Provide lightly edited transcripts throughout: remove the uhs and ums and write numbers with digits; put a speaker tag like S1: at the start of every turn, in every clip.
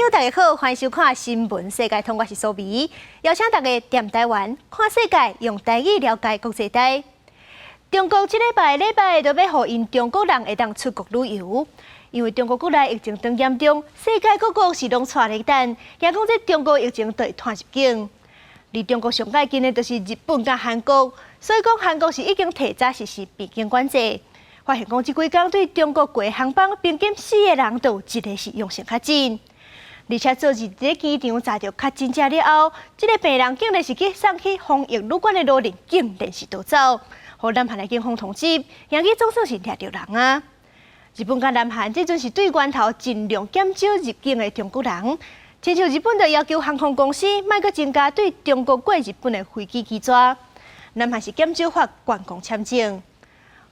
S1: 友大家好，歡迎收看《新聞世界通》，我是蘇美，邀請大家踮台灣看世界，用台語了解國際大。中國這禮拜禮拜都欲予𪜶中國人會當出國旅遊，因為中國國內疫情當嚴重，世界各國是攏掣咧等，驚講這中國疫情會傳入境。離中國上界近的就是日本佮韓國，所以講韓國是已經提早實施邊境管制。發現講這幾工對中國過航班邊檢四个人都有一个是陽性確診，而且昨日佇機場查著確診者了後，這个病人竟然是去送去防疫旅館的老人，竟然是逃走，予南韓的警方通緝，驚去總算是掠著人啊！日本佮南韓這陣是對源頭盡量減少入境的中國人，親像日本就要求航空公司莫閣增加對中國過日本的飛機機座，南韓是減少發觀光簽證。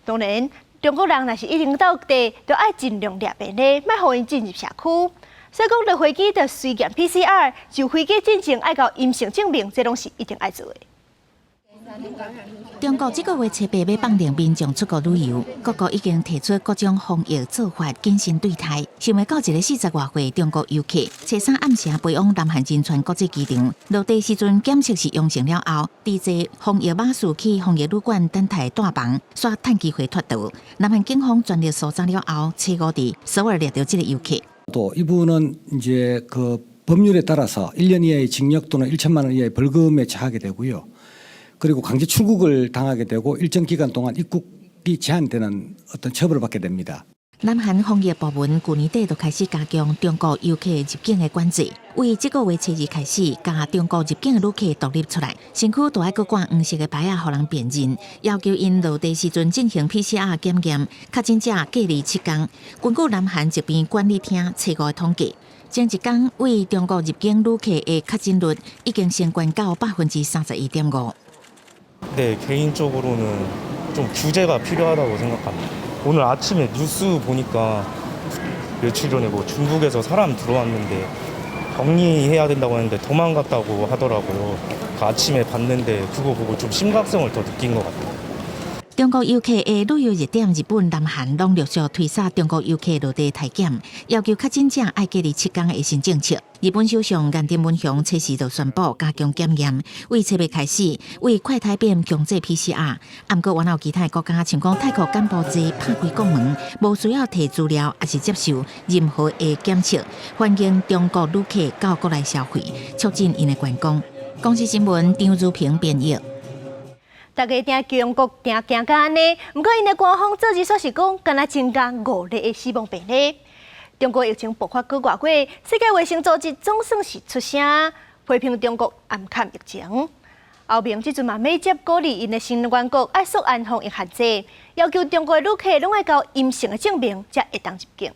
S1: 當然，中國人若是已經到地，就愛盡量掠病例，莫予𪜶進入社區。所以講，落飛機就隨檢 PCR，上飛機進前愛交陰性證明，這攏是一定愛做的。
S2: 中國這個月初八欲放任民眾出國旅遊，各國已經提出各種防疫做法，謹慎對待。想袂到一个40外歲中國遊客，初三暗時飛往南韓仁川國際機場，落地時陣檢測是陽性了後，佇坐防疫巴士去防疫旅館等待帶房，煞趁機會脫逃。南韓警方全力搜查了後，初五佇首爾掠著這个遊客。
S3: 또 이분은 이제 그 법률에 따라서 1년 이하의 징역 또는 1천만 원 이하의 벌금에 처하게 되고요. 그리고 강제 출국을 당하게 되고 일정 기간 동안 입국이 제한되는 어떤 처벌을 받게 됩니다.
S2: 南韓防疫部門舊年底就開始加強中國遊客入境的管制，為這個月初二開始，共中國入境的旅客獨立出來，身軀都愛閣掛黃色的牌仔，予人辨認，要求𪜶落地時陣進行 PCR 檢驗，確診者隔離7天。根據南韓疾病管理廳初五的統計，前一工對中國入境旅客的確診率已經升懸到31.5%。
S4: 네, 개인적으로는 좀 규제가 필요하다고 생각합니다. 오늘 아침에 뉴스 보니까 며칠 전에 뭐 중국에서 사람 들어왔는데 격리해야 된다고 하는데 도망갔다고 하더라고요. 그 아침에 봤는데 그거 보고 좀 심각성을 더 느낀 것 같아요.
S2: 中國遊客的旅遊熱點日本、南韓攏陸續推捒中國遊客落地篩檢，要求確診者愛隔離七天的新政策。日本首相岸田文雄初四就宣布加強檢驗，為初八開始為快篩變強制 PCR。毋過，原來有其他國家，像講泰國、柬埔寨拍開國門，無需要提資料，抑是接受任何的檢測，歡迎中國旅客到國內消費，促進𪜶的觀光。公視新聞張如平編譯。
S1: 大家聽中國定驚甲按呢，毋過𪜶的官方昨日煞是講，敢若增加五例的死亡病例。中國疫情爆發幾外月，世界衛生組織總算是出聲批評中國掩藏疫情。歐盟這陣嘛密接鼓勵𪜶的成員國愛縮按防疫限制，要求中國的旅客攏愛交陰性的證明，才會當入境。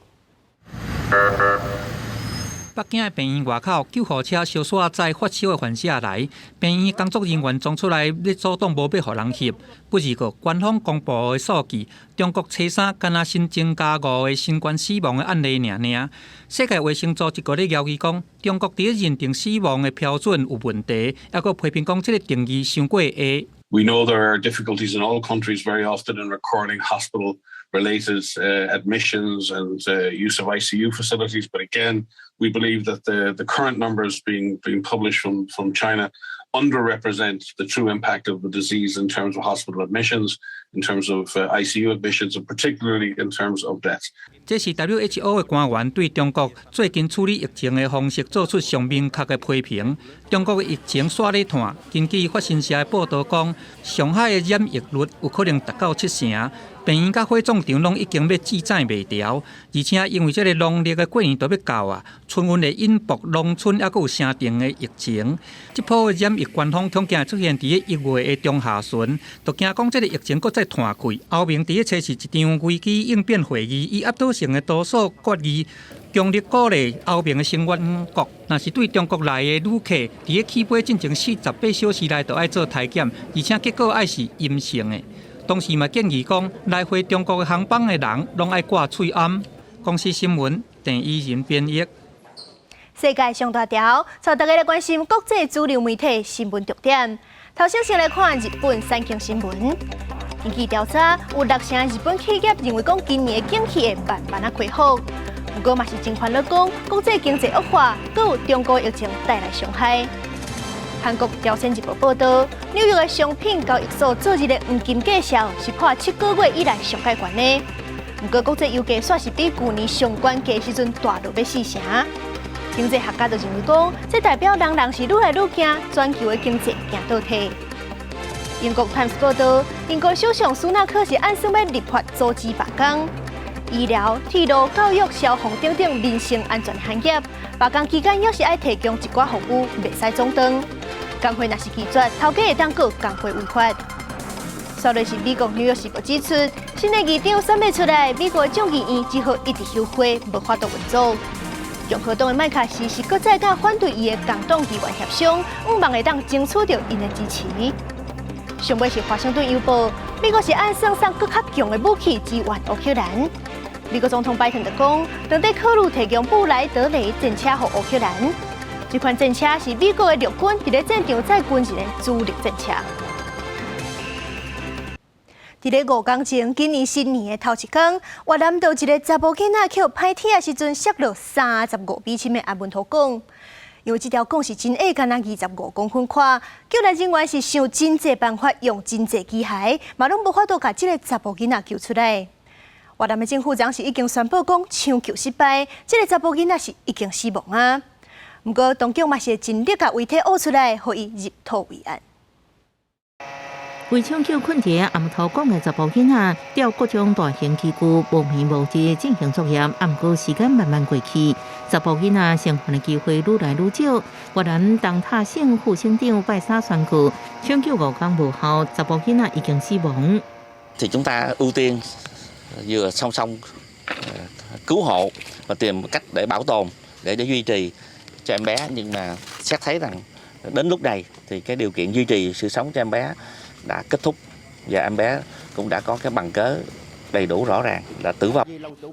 S5: 北京的病院外口，救護車燒煞載發燒的患者來，病院工作人員衝出來欲阻擋，無欲予人翕。不過，官方公布的數據，中國初三敢若新增加五个新冠死亡的案例爾爾。世界衛生組織閣咧枵伊講，中國佇咧認定死亡的標準有問題，猶閣批評講這个定義傷過狹。
S6: We know there are difficulties in all countries very often in recording hospital-related admissions and use of ICU facilities. But again, we believe that the current numbers being published from China underrepresent the true impact of the disease in terms of hospital admissions, in terms of ICU admissions, and particularly in terms of deaths.
S5: 這是 WHO 的官員對中國最近處理疫情的方式做出上明確的批評。中國的疫情煞咧湠，根據法新社的報導講，上海的染疫率有可能達到七成，病院佮火葬場攏已經欲擠載袂牢，而且因為這个農曆的過年就欲到啊，春運會引爆農村猶閣有城鎮的疫情。這波的染疫高峰恐驚出現佇1月的中下旬，就驚講這个疫情閣再湠開。歐盟佇咧初四一場危機應變會議，以壓倒性的多數決議，強力鼓勵歐盟的成員國，若是對中國來的旅客，佇咧起飛進前48小時內就愛做篩檢，而且結果愛是陰性的。同時嘛建議講，來回中國的航班的人，攏愛掛喙罨。公視新聞鄭怡仁編譯。
S1: 世界上大條，帶大家來關心國際主流媒體新聞重點。頭先先來看日本產經新聞。根據調查，有六成日本企業認為講今年的景氣會慢慢仔恢復。毋過嘛是真煩惱講，國際經濟惡化，閣有中國疫情帶來傷害。韓國朝鮮日報報導，紐約的商品交易所昨日的黃金價數是破7個月以來上蓋懸的。毋過國際油價煞是比舊年上懸價時陣大落欲四成。經濟學家就認為講，這代表人人是愈來愈驚全球的經濟行倒退。英國 Times 報導，英國首相蘇納克是按算欲立法阻止罷工，醫療、鐵路、教育、消防等等民生安全行業，罷工期間猶是愛提供一寡服務，袂使中斷。工會若是拒絕，頭家會當告工會違法。煞落是美國紐約時報指出，新的議長選袂出來，美國眾議院只好一直休會，無法度運作。共和黨的麥卡錫是閣再佮反對伊的共黨議員協商，向望會當爭取著𪜶的支持。上尾是華盛頓郵報，美國是按算送閣較強的武器支援烏克蘭。美國總統拜登就講，正佇考慮提供布萊德雷戰車予烏克蘭。這款戰車是美國的陸軍佇咧戰場載軍人的主力戰車。佇咧5天前，今年新年的頭一工，越南就一个查埔囡仔予歹鐵的時陣，摔落35米深的阿門塗港。因為這條港是真矮，干焦25公分寬，救援人員是想真濟辦法，用真濟機械，嘛攏無法度共這个查埔囡仔救出來。越南的政府當時已經宣布講搶救失敗，這个查埔囡仔是已經死亡啊。毋過當局嘛是盡力共遺體挖出來，予伊入土為安。
S2: 為搶救困佇阿姆塗港的查埔囡仔，調各種大型機具無眠無日進行作業，毋過時間慢慢過去，查埔囡仔生還的機會愈來愈少。越南東塔省副省長拜三宣告，搶救5工無效，查埔囡仔已經死亡。
S7: Thì chúng ta ưu tiên vừa song song cứu hộ và tìm cách để bảo tồn để duy trì cho em bé, nhưng mà xét thấy rằng đến lúc này thì cái điều kiện duy trì sự sống cho em bé đã kết thúc và em bé cũng đã có cái bằng cớ đầy đủ rõ ràng là tử vong。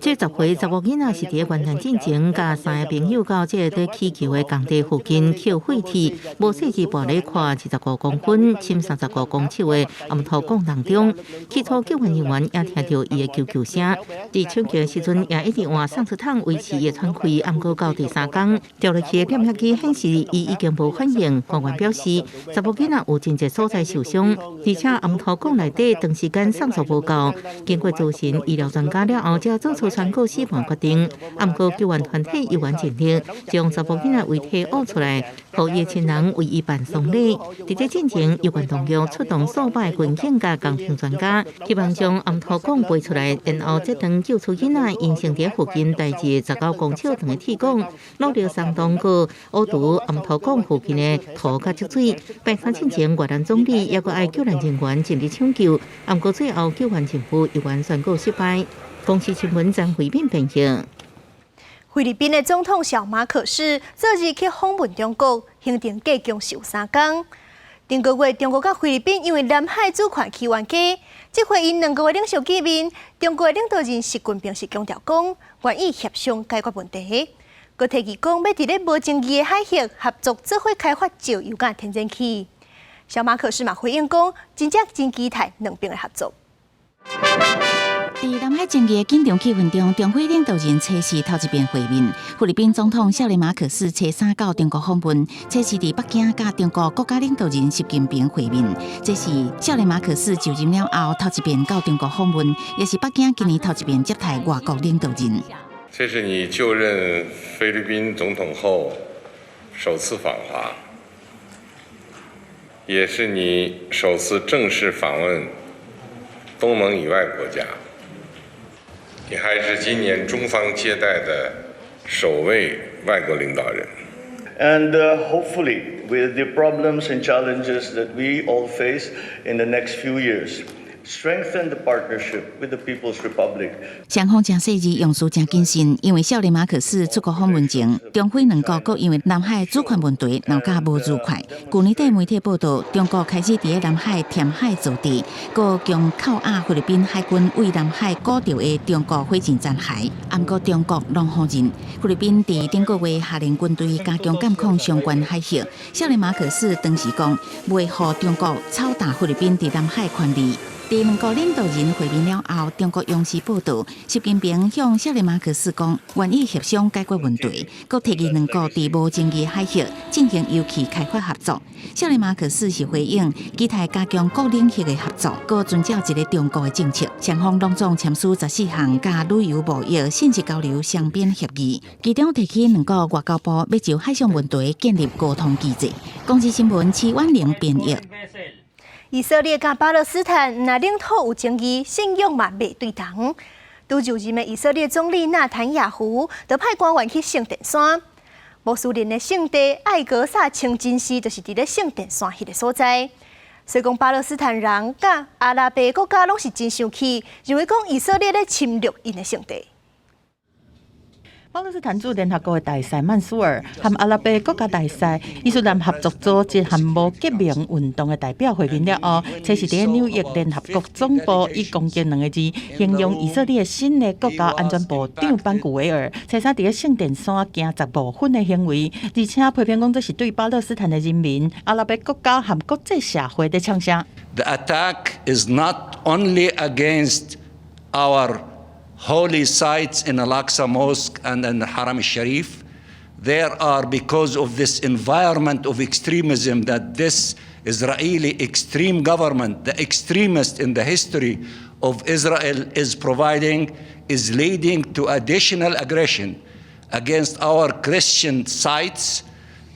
S2: 這10歲查某囡仔是佇元旦進前，佮三个朋友到這个佇起橋的工地附近抾廢鐵，無細緻跋咧寬25公分、深35公尺的阿姆塗港當中。起初救援人員也聽著伊的求救聲，佇搶救的時陣也一直換送出筒維持伊的喘氣。毋過到第三工，調落去的驗血機顯示伊已經無反應。官員表示，查某囡仔有真濟所在受傷，而且阿姆塗港內底長時間送數無夠，經過諮詢醫療專家了後，才做出宣告死亡決定。毋過救援團體猶原盡力將查埔囡仔遺體挖出來，予伊的親人為伊辦喪禮。佇這進前，有關當局出動數百軍警佮工程專家，希望將阿姆塗港背出來，然後這頓救出囡仔，𪜶先佇附近大致19公尺長的鐵管，努力鬆動閣挖除阿姆塗港附近的土佮積水。拜三進前，越南總理猶閣愛救援人員盡力搶救，毋過最後救援任務猶原宣告失敗。公視新聞張惠敏編譯。
S1: 菲律賓的總統小馬可仕昨日去訪問中國，行程計共是有3工。頂個月，中國佮菲律賓因為南海主權起冤家，這回𪜶兩國的領袖見面，中國的領導人習近平是強調講，願意協商解決問題，閣提議講欲佇咧無爭議的海域合作做伙開發石油佮天然氣。小馬可仕嘛回應講，真正真期待兩邊的合作。
S2: 佇南海爭議的緊張氣氛中，中菲領導人初四頭一遍會面。菲律賓總統少年馬可仕初三到中國訪問，初四佇北京佮中國國家領導人習近平會面。這是少年馬可仕就任了後頭一遍到中國訪問，也是北京今年頭一遍接待外國領導人。
S8: 這是你就任菲律賓總統後首次訪華，也是你首次正式訪問東盟以外國家。你還是今年中方接待的首位外國領導人。
S9: And hopefully, with the problems and challenges that we all face in the next few years, strengthen the partnership with the People's Republic.
S2: 雙方誠細緻，用詞誠謹慎，因為少年馬可仕出國訪問前，中菲兩國閣因為南海主權問題鬧甲無愉快。舊年底媒體報道，中國開始佇南海填海造地，閣共扣押菲律賓海軍對南海沽著的中國火箭殘骸。毋過中國攏否認。菲律賓佇頂個月下令軍隊加強監控相關海域。少年馬可仕當時講，袂予中國践踏菲律賓佇南海權利。佇兩國領導人會面了後，中國央視報道，習近平向舍勒馬克斯講，願意協商解決問題，閣提議兩國佇無爭議海域進行油氣開發合作。舍勒馬克斯是回應，期待加強各領域的合作，閣遵照一個中國的政策。雙方攏總簽署14項佮旅遊、貿易、信息交流雙邊協議，其中提起兩國外交部欲就海上問題建立溝通機制。公視新聞齊婉玲編譯。
S1: 以色列佮巴勒斯坦毋但領土有爭議，信仰嘛袂對同。拄就任的以色列總理納坦雅胡，就派官員去聖殿山。穆斯林的聖地艾格薩清真寺，就是佇咧聖殿山彼个所在。所以講巴勒斯坦人佮阿拉伯國家攏是真生氣，認為講以色列咧侵略𪜶的聖地。
S10: 巴勒斯坦駐聯合國的大使曼蘇爾和阿拉伯國家大使伊斯蘭合作組織和無記名運動的代表會面了後，這是佇紐約聯合國總部以攻擊兩个字形容以色列新的國家安全部長班古維爾，初三佇聖殿山行15分的行為，而且批評講這是對巴勒斯坦的人民、阿拉伯國家和國際社會的嗆聲。
S11: The attack is not only against our holy sites in Al-Aqsa Mosque and in Haram al-Sharif. There are, because of this environment of extremism that this Israeli extreme government, the extremist in the history of Israel, is providing, is leading to additional aggression against our Christian sites,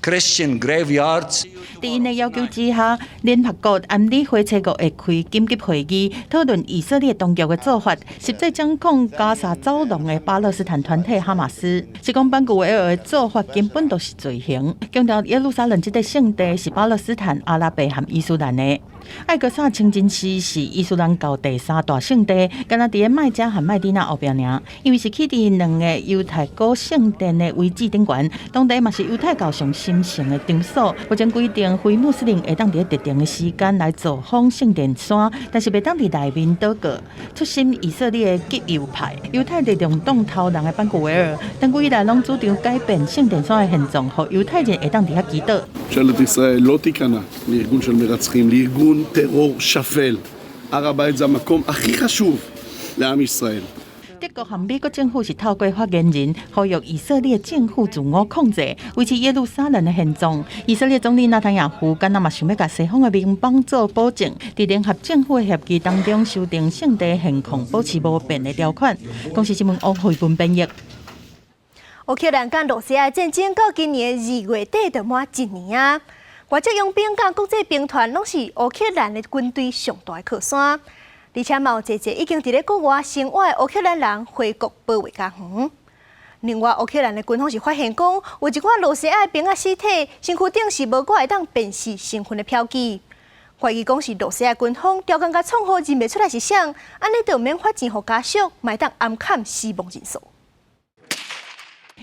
S11: Christian graveyards.
S10: 佇𪜶的要求之下，聯合國安理會初五會開緊急會議，討論以色列當局的做法，實際掌控加沙走廊的巴勒斯坦團體哈馬斯，是講班古維爾的做法根本就是罪行，強調耶路撒冷這個聖地是巴勒斯坦、阿拉伯和伊斯蘭的。艾格薩清真寺是伊斯蘭教第三大聖地，敢若佇麥加和麥地那後壁爾，因為是起佇兩個猶太古聖殿的遺址頂懸，當地嘛是猶太教上神聖的場所。目前規定非穆斯林會當佇特定的時間來造訪聖殿山，但是袂當佇內面禱告。出身以色列的極右派猶太力量黨頭人的班古維爾，長久以來攏主張改變聖殿山的現狀，予猶太人會當佇遐祈禱。
S12: ממשלת ישראל לא תיכנע לארגון של מרצחים, לארגון טרור שפל. הר הבית זה המקום הכי חשוב לעם ישראל.
S10: 德國和美國政府是透過發言人呼籲以色列政府自我控制，維持耶路撒冷的現狀。以色列總理納坦雅胡敢若嘛想欲共西方的盟邦做保證，佇聯合政府的協議當中修訂聖地現況保持無變的條款。公視新聞王慧文編譯。
S1: 烏克蘭佮羅西亞戰爭到今年2月底就滿一年啊！外籍傭兵佮國際兵團攏是烏克蘭的軍隊上大的靠山，而且嘛有濟濟已經佇咧國外生活的烏克蘭人回國保衛家園。另外，烏克蘭的軍方是發現講，有一寡羅西亞兵仔屍體身軀頂是無掛會當辨識身份的標記，懷疑講是羅西亞軍方刁工共創予認袂出來是誰，按呢就免發錢予家屬，嘛會當掩崁死亡人數。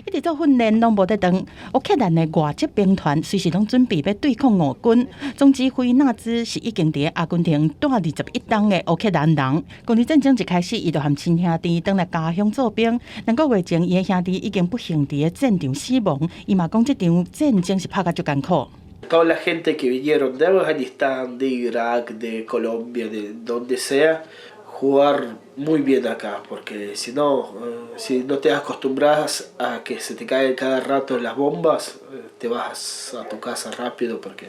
S10: 一直做訓練攏無咧斷，烏克蘭的外籍兵團隨時攏準備欲對抗俄軍。總指揮納茲是已經佇阿根廷蹛21冬的烏克蘭人。公戰爭一開始，伊就和親兄弟轉來家鄉做兵。2個月前，伊的兄弟已經不幸佇戰場死亡。伊嘛講，這場戰爭是拍甲足艱苦。
S13: Toda la gente que vinieron de Afganistán, de Irak, de Colombia, de donde sea, jugar muy bien acá, porque si no, si no te acostumbras a que se te caen cada rato las bombas, te vas a tu casa rápido porque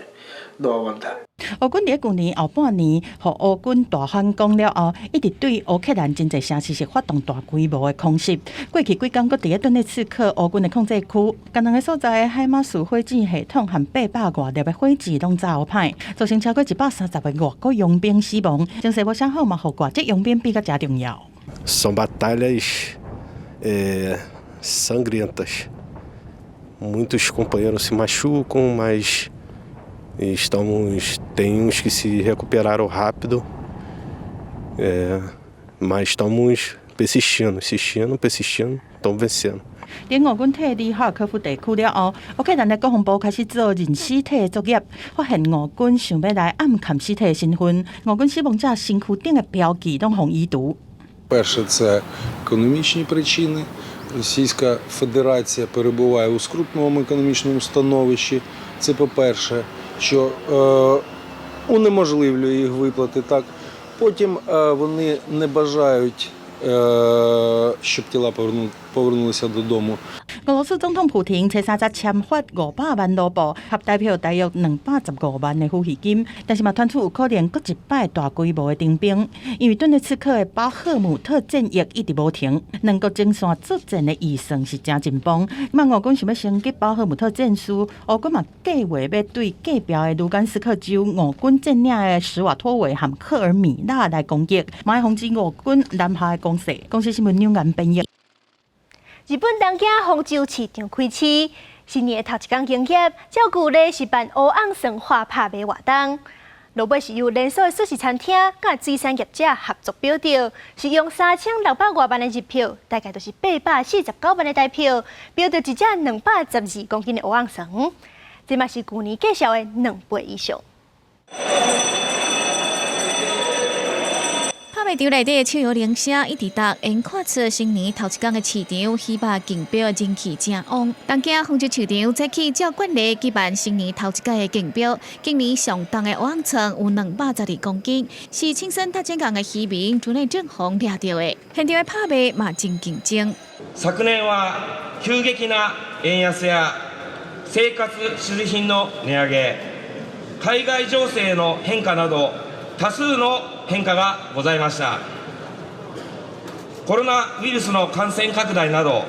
S13: no aguanta.
S10: 俄軍佇舊年後半年，予烏軍大反攻了後，一直對烏克蘭真濟城市是發動大規模的空襲。過去幾工閣佇咧頓涅茨克烏軍的控制區，共兩个所在的海馬斯火箭系統和800外粒的火箭攏炸予歹，造成超過130個外國傭兵死亡。情勢無啥好嘛，予外籍傭兵變甲誠重要。
S14: São batalhas sangrentas. Muitos companheiros se machucam, mas estamos tem uns que se recuperaram rápido, mas estamos persistindo, insistindo, persistindo, estamos vencendo.
S10: 佇俄軍撤離哈爾科夫地區了後，烏克蘭的國防部開始做認屍體的作業，發現俄軍想欲來掩崁屍體的身份，俄軍死亡者身軀頂的標記攏予移除。
S15: Перше, це економічні причини. Російська Федерація перебуває у скрутному економічному становищі. Це по-перше, що унеможливлює їх виплати. Так. Потім вони не бажають, щоб тіла повернулися додому.
S10: 俄羅斯總統普廷初三才簽發500萬盧布，合台票大約215萬的撫恤金，但是嘛傳出有可能閣一擺大規模的徵兵，因為頓涅茨克的巴赫姆特戰役一直無停，兩國前線作戰的預算是誠緊繃。嘛，俄軍想欲升級巴赫姆特戰事，烏軍嘛計劃欲對隔壁的盧甘斯克州俄軍佔領的史瓦托維和克爾米納來攻擊，嘛會防止俄軍南下的攻勢。公視新聞兩岸編譯。
S1: 日本東京豐洲市場開市，新年的頭一工營業，照舊咧是辦蚵仔煎畫拍賣活動。落尾是由連鎖的壽司餐廳佮水產業者合作標著，是用3600外萬的日票，大概就是849萬的台票，標著一隻212公斤的蚵仔煎，這嘛是舊年價數的2倍以上。
S16: 拍賣場內底的手搖鈴聲一直響，眼看出新年頭一工的市場魚肉競標人氣誠旺。東京豐洲市場早起照慣例舉辦新年頭一屆的競標，今年上重的蚵仔煎有212公斤，是青森大井港的漁民竹內正宏掠著的。現場的拍賣嘛真競爭。
S17: 昨年は急激な円安や生活必需品の値上げ、海外情勢の変化など多数の変化がございました。コロナウイルスの感染拡大など、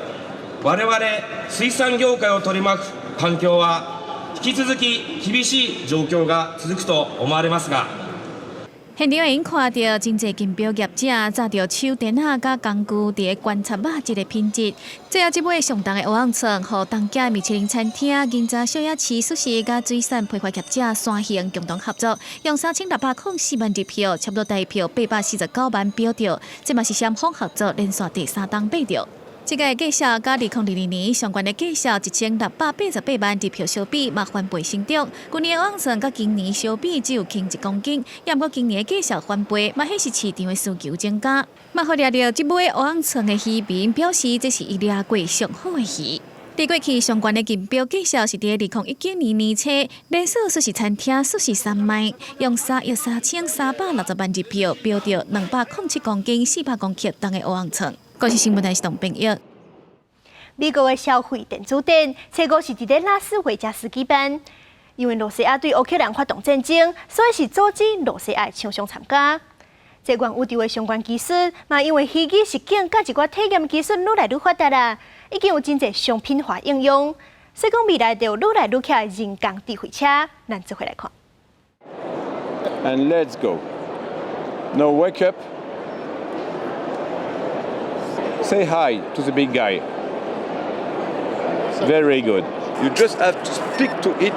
S17: 我々水産業界を取り巻く環境は引き続き厳しい状況が続くと思われますが。
S16: 現場會用看著真濟競標業者揸著手電仔佮工具佇咧觀察肉質的品質。最後這尾上重的蚵仔煎，予東京米其林餐廳、銀座小夜市壽司佮水產批發業者三方共同合作，用3604萬日票，差不多台票849萬標著，這嘛是雙方合作連續第三冬買著。這個價數佮2022年上懸的價數1688萬日票相比，嘛翻倍成長。舊年蚵仔煎佮今年相比只有輕1公斤，也毋過今年的價數翻倍，嘛顯示市場的需求增加。嘛，予掠著這尾蚵仔煎的漁民表示，這是伊掠過上好的魚。佇過去上懸的競標價數是佇2019年年初，連鎖壽司餐廳壽司三昧用3億3360萬日票標著207公斤400公克重的蚵仔煎。公視新聞台是董編譯。
S1: 美國的消費電子展，初五是佇咧拉斯維加斯舉辦。因為羅西亞對烏克蘭發動戰爭，所以是阻止羅西亞的廠商參加。這元宇宙的相關技術，嘛因為虛擬實境佮一寡體驗技術愈來愈發達啦，已經有真濟商品化應用。所以講未來就愈來愈起的人工智慧車，咱做伙來看。
S18: And let's go. Now wake up. Say hi to the big guy. Very good. You just have to speak to it,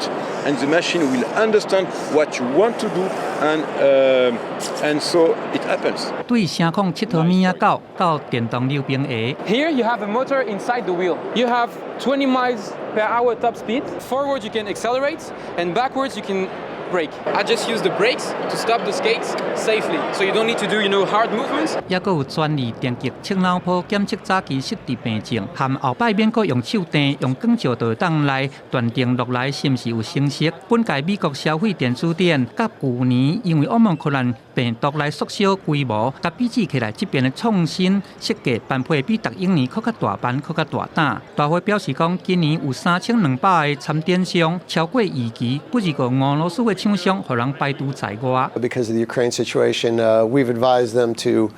S18: and the machine will understand what you want to do, and so it happens.
S5: 對聲控𨑨迌物仔狗到電動溜冰鞋。
S19: Here you have a motor inside the wheel. You have 20 miles per hour top speed. Forward you can accelerate, and backwards you can brake. I just use the brakes to stop the skates safely, so you don't need to do hard movements.
S5: 抑閣有專利電極測腦波檢測早期失智病症，含後擺免閣用手電，用光照就會當來斷定落來是毋是有成熟。本屆美國消費電子展，佮舊年因為奧密克戎病毒來縮小規模，佮比起來，這邊的創新設計辦會比逐一年閣較大辦，閣較大膽。大會表示講，今年有3200個參展商，超過預期，不過俄羅斯的廠商予人排除在外。
S20: Because of the Ukraine situation, we've advised them to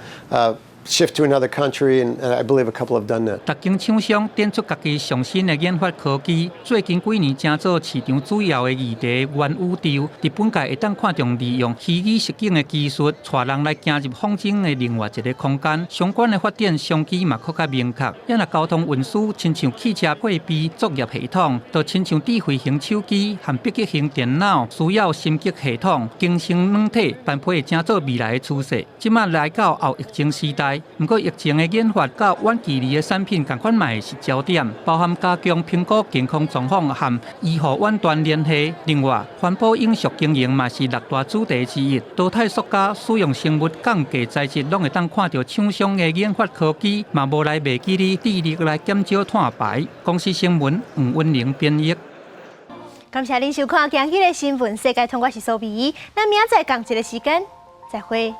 S20: shift to another country, and I believe a couple have done that.
S5: 逐間廠商展出家己上新的研發科技，最近幾年成做市場主要的議題元宇宙，佇本屆會當看著利用虛擬實境的技術，帶人來行入仿真的另外一個空間，相關的發展商機嘛閣較明確。抑若交通運輸，親像汽車配備作業系統，就親像智慧型手機和筆記型電腦需要心機系統，更新軟體，般配會成做未來的趨勢。這馬來到後疫情時代。毋過疫情的研發佮遠距離的產品仝款嘛會是焦點，包含加強評估健康狀況和醫護遠端聯繫。另外，環保永續經營嘛是六大主題之一。淘汰塑膠、使用生物降解材質，攏會當看著廠商的研發科技，嘛無來袂記得致力來減少碳排。公視新聞黃溫玲編譯。
S1: 感謝恁收看今日的新聞世界通，我是蘇美，咱明仔載仝一个時間再會。